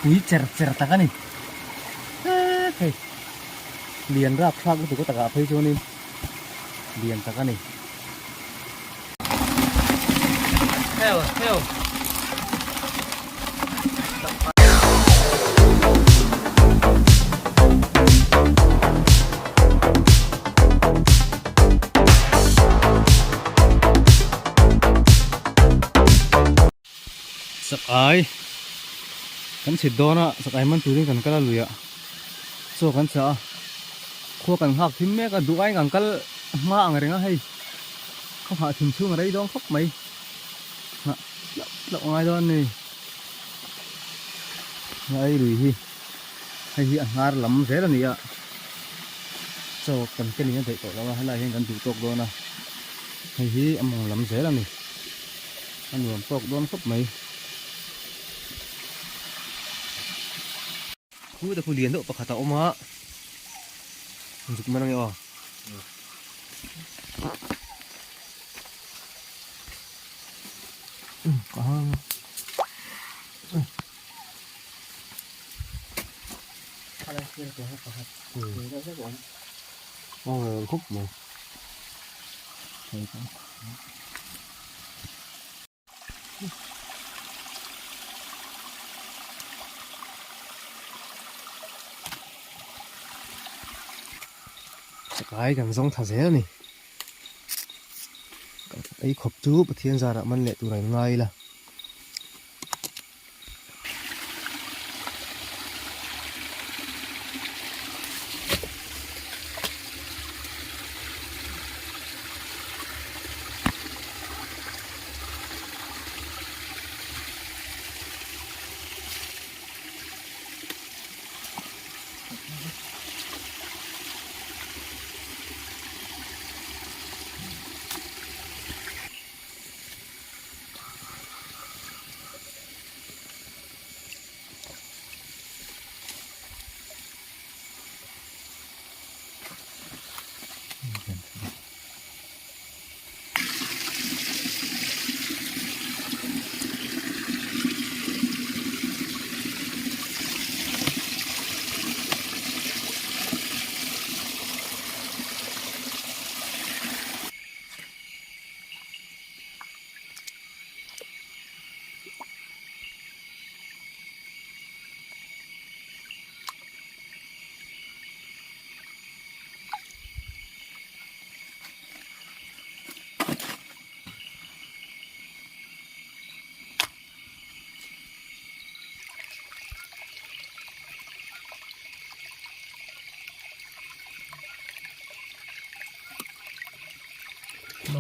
Pui cher cher tak a ni hei lian rap thlak lutuk a takah phei chuanin lian tak a ni. Heo heo. Sakai kan chhit dawn a sakai man turin kan kal a lui ah chaw kan chah a khua kan nghak thim mek a duh aiin kan kal hma ang reng a hei khaw nghah thim chhung a rei dawn khawp mai nghah tlauh tlauh a ngai dawn a ni ngai lui hi. Hei hi a hnar lam zel a ni a, chaw kan ken in a daih tawh lo a, helai hian kan duh tawk dawn a, hei hi a mawng lam zel a ni, a nuam tawk dawn khawp mai. Khu te khu lian deuh pakhat a awm a, zuk man ange aw. Chakai kan zawng tha zel a ni. Ei khawp chu Pathian zarah man leh tur a inngai ila.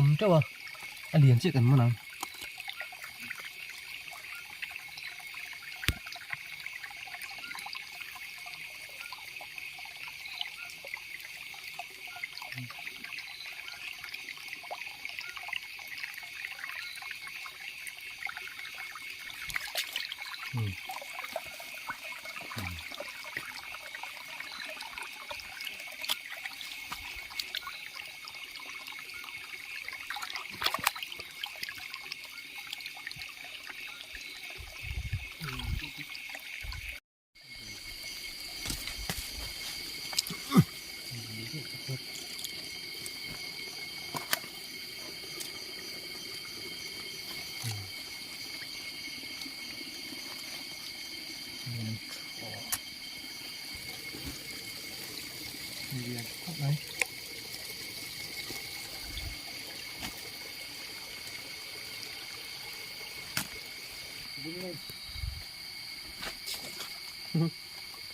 Awm teuh a a lian chiah kan man ang.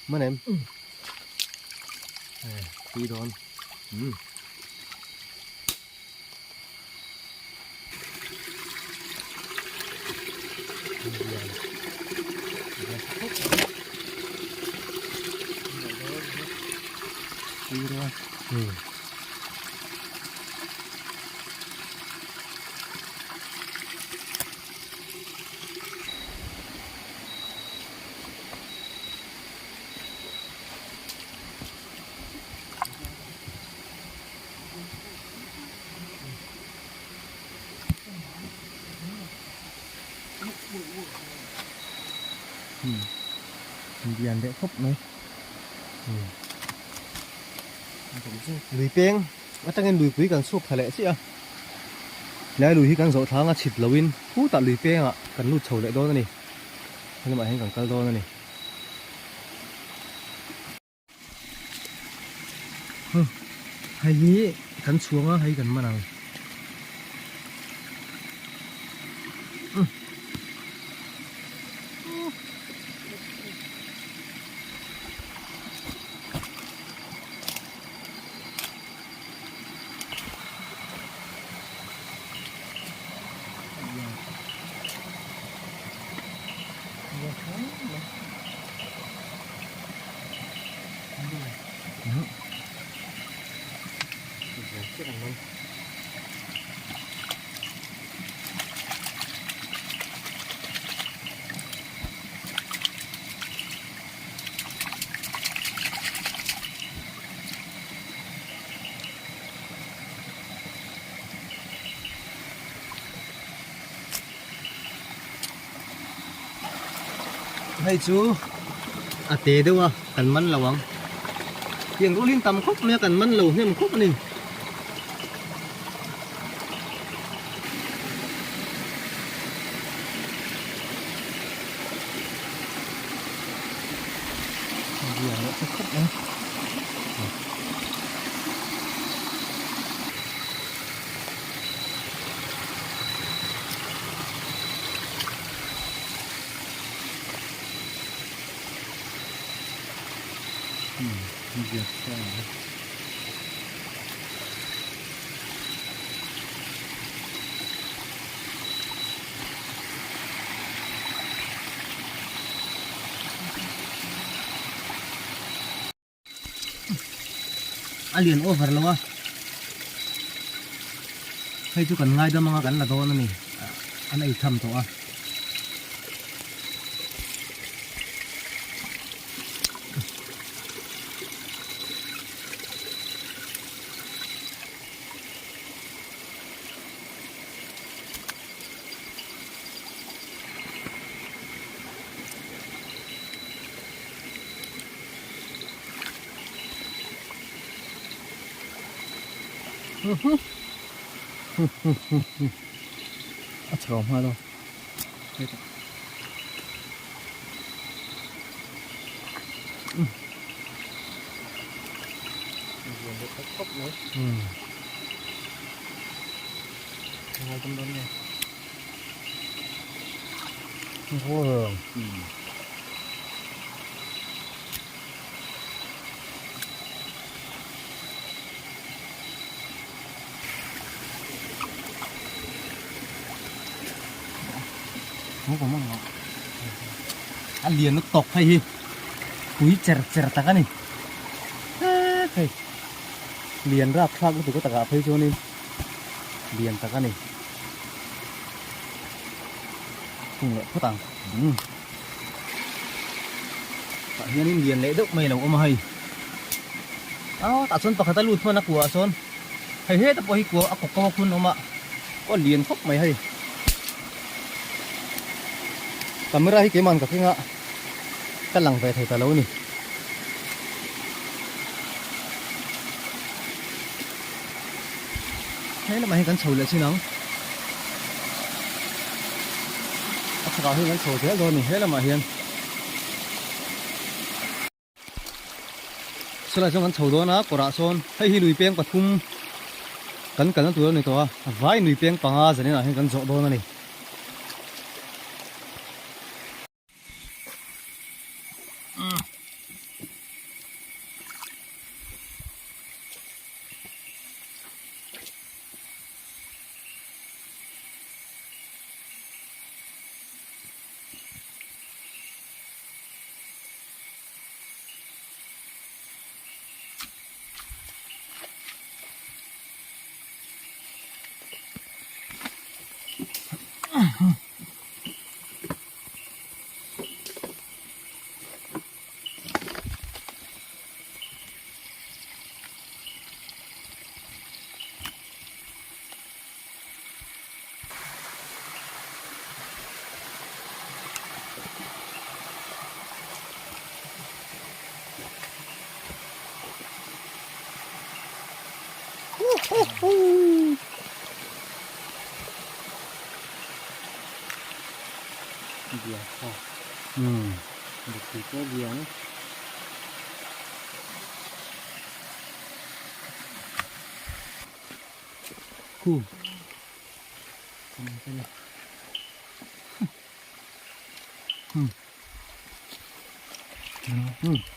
Mana em? Tui dawn. Um. Tui dawn. Um. Lian leh khawp mai. Lui peng atangin luipui kan chhuak tha leh chiah a. Helai lui hi kan zawh thlanga chhit loin khutah lui pengah kan lut chho leh dawn a ni. Helamah hian kan kal dawn a ni. Hei hi kan chhuang a, hei kan man ang. Hei chu a te deuh a kan man lo ang tiang rual hi tam khawp mai a kan man lo hnem khawp a ni. A lian over lo a hei chu kan ngaidam anga kan la dawn a ni an ei tham tawh a. A chho hma lo. A lian lutuk hei hi pui cher cher tak a ni hei lian rap thlak lutuk a takah phei chuanin lian tak a ni thung leh phawt ang tah hianin lian leh deuh mai a lo awm a hei ah tah chuan pakhat a lut hman a kuah ah sawn hei heta pawh hi kuah a kawk kawk hun a awm a aw lian khawp mai hei camera hi keimah ka keng a ka lang ve thei ta lo a ni. He lamah hian kan chho leh chin ang. A chhakah hian kan chho zel dawn a ni he lamah hian. Chulaiah chuan kan chho dawn a kawrah sawn hei hi lui peng pathum kan kalna tur a ni tawh a vai lui peng panga zaninah hian kan zawh dawn a ni. Khu.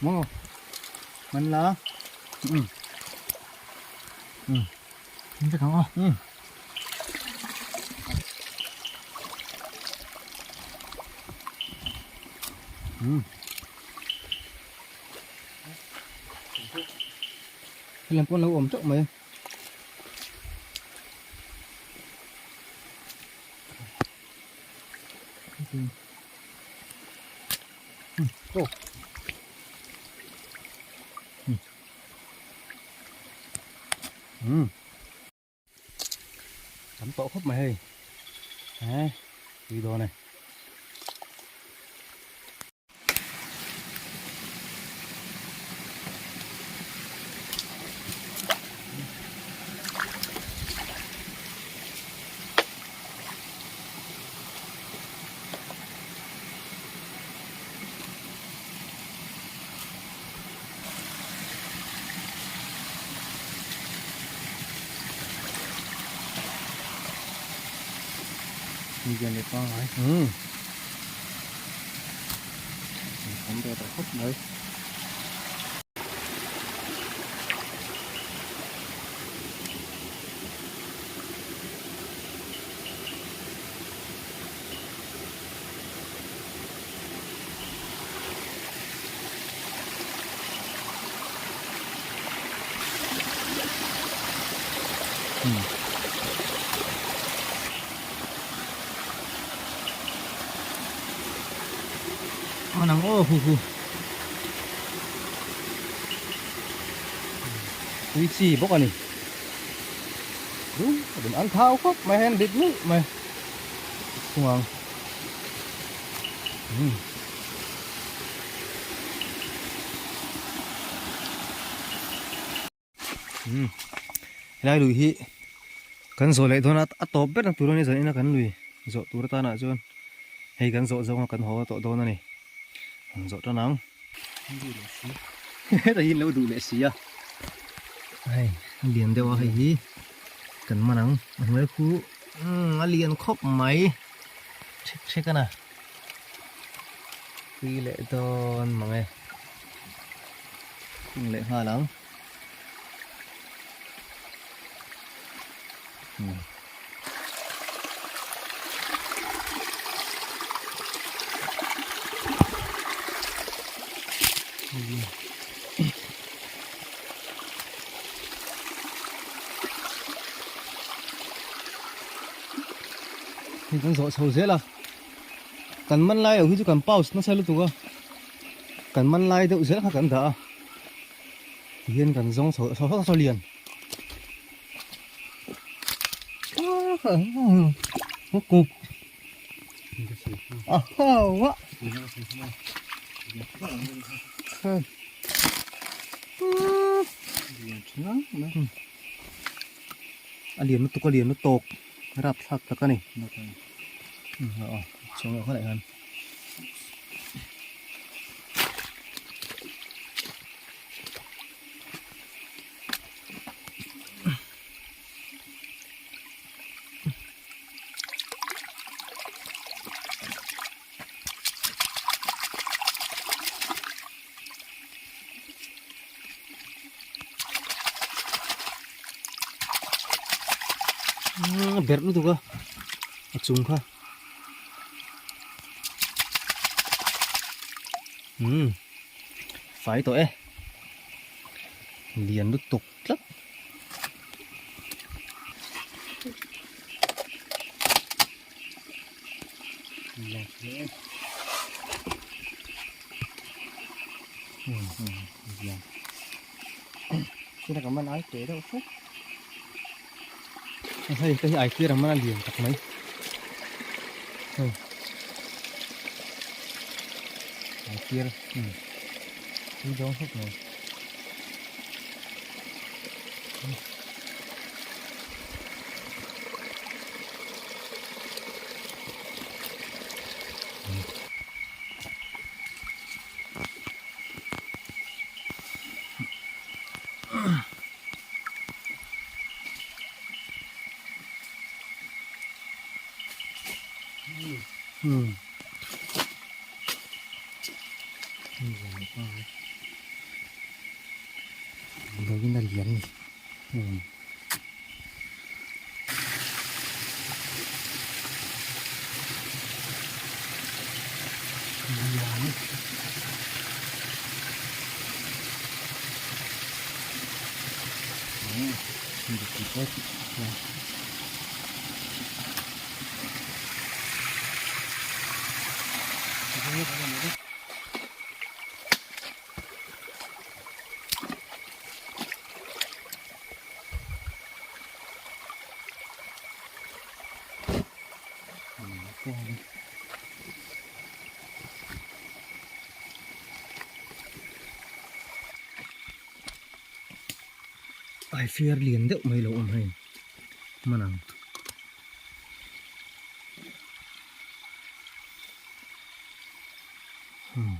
Maw. Man la. Helam pawh an lo awm teuh mai. Tam tawh khawp mai hei he tui dawn e. Lian leh pangngai. Awm ve tawh khawp mai. An ang aw hu hu. Tui chi bawk a ni. An thau khawp mai hian rit nulh mai. Chhung ang. Helai lui hi kan zawh leh dawn a a tawp ber na tur a ni zanin a kan lui zawh tur atanah chuan hei kan zawh zawng a kan haw tawh dawn a ni an zawh tan ang heta hi an lo duh leh si a hei a lian deuh a hei hi kan man ang a hnuai khu a lian khawp mai hrek hrek a na tui leh dawn mang e. Khung leh nghal ang. Hei kan zawh chho zel a. Kan man lai lo hi chu kan pause nasa lutuk a. Kan man lai deuh zel kha kan dah a tihian kan zawng chho saw saw saw lian kuk a hau a a lian lutuk a lian lutuk rapthlak tak a ni chhung ah hian. A berh lutuk a a chung kha. Umm fai tawh e lian lutuk tlat. Hei hei ai clear ang man a lian tak mai hei ai clear tui dawn khawp mai. Hmm. Damdawiin a lian a ni. Hmm. Ai fiar lian deuh mai lo awm hei hman ang. Hmm.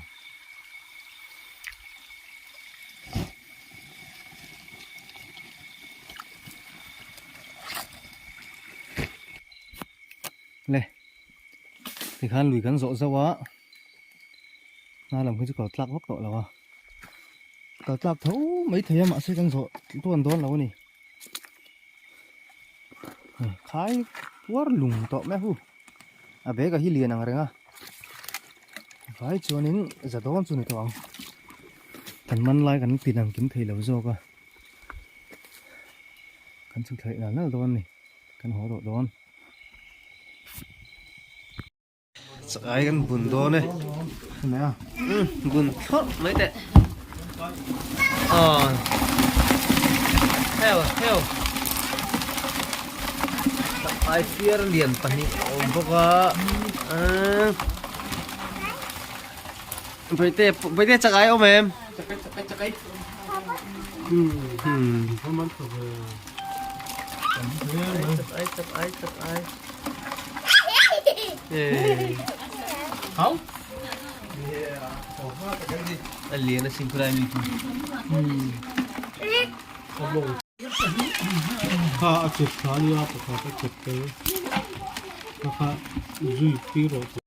Le tikhan lui kan zawh zauh a hna lam khi chu kal tlak vak tawh lo a kal tlak tho mai thei a mahse kan zawh tuan dawn lo a ni khai puar lung tawh mai a hu a bag a hi lian ang reng a vai chuanin za dawn chu ni tawh ang kan man lai kan tin ang kim thei lo zawk a kan chhuk thlaih nal nal dawn a ni kan haw tawh dawn. Chakai kan bun dawn e bun thlawrh mai teh aw heo heo chakai fiar lian pahnih a awm bawk a Bawihte bawihte chakai a awm em chakai chakai chakai chakai chakai chakai A lian a sin khulai mi chu. Kha a chep tha nia pakhat a chep tel kha kha zui tir rawh chu.